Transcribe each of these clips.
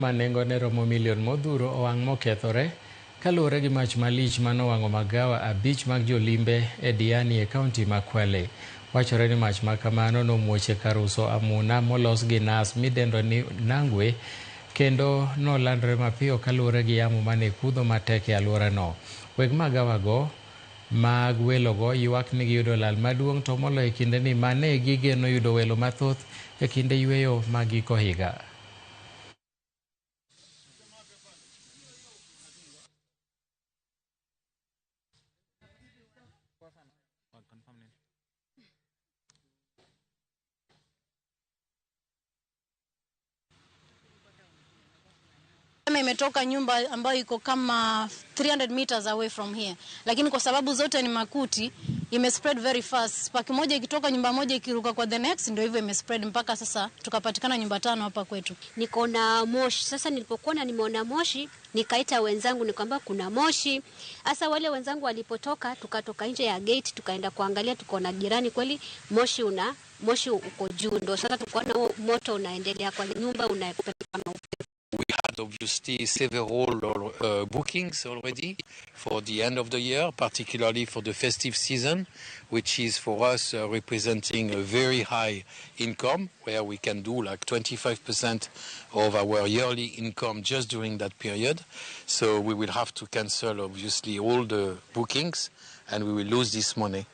Ma nengone romo milion modhuro owang' mokethore kaluwore gi mach malich manowang'o magawa 5 mag jolimbe e Diani e kaunti ma Kwale. Wachore ni mach ma kamano nomuoch e kar uso amuna molos gi nas midendo ni Nangwe kendo nolandore mapiyo kaluwore gi yamo mane kudho matek e alworano. Weg magawago mag welogo ywak ni giyudo lal maduong' to moloyo e kindeni ma ne gigeno yudo welo mathoth e kinde yueyo mag giko higa. Imetoka nyumba ambayo iko kama 300 meters away from here, lakini kwa sababu zote ni makuti ime spread very fast. Spark moja ikitoka nyumba moja ikiruka kwa the next, ndio hivyo ime spread mpaka sasa tukapatikana nyumba 5 hapa kwetu. Niko na moshi sasa. Nilipokuwa nimeona moshi nikaita wenzangu nikamwambia kuna moshi. Sasa wale wenzangu walipotoka, tukatoka nje ya gate tukaenda kuangalia, tukaona jirani kweli moshi uko juu. Ndio sasa tukaona moto unaendelea kwa nyumba unapeleka na upepo. We had obviously several bookings already for the end of the year, particularly for the festive season, which is for us representing a very high income, where we can do like 25% of our yearly income just during that period. So we will have to cancel obviously all the bookings and we will lose this money.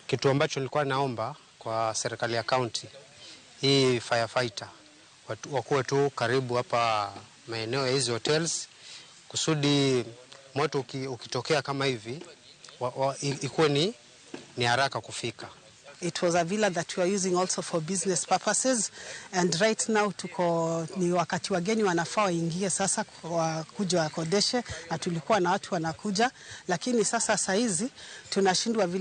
Kitu ambacho nilikuwa naomba kwa serikali ya county, hii firefighter wakuwe tu karibu hapa maeneo ya hizi hotels kusudi moto ukitokea kama hivi ikuwe ni haraka kufika. It was a villa that we are using also for business purposes, and right now tuko ni wakati wageni wanafaa waingie sasa kwa kuja wakodeshe, na tulikuwa na watu wanakuja, lakini sasa saizi tunashindwa vile.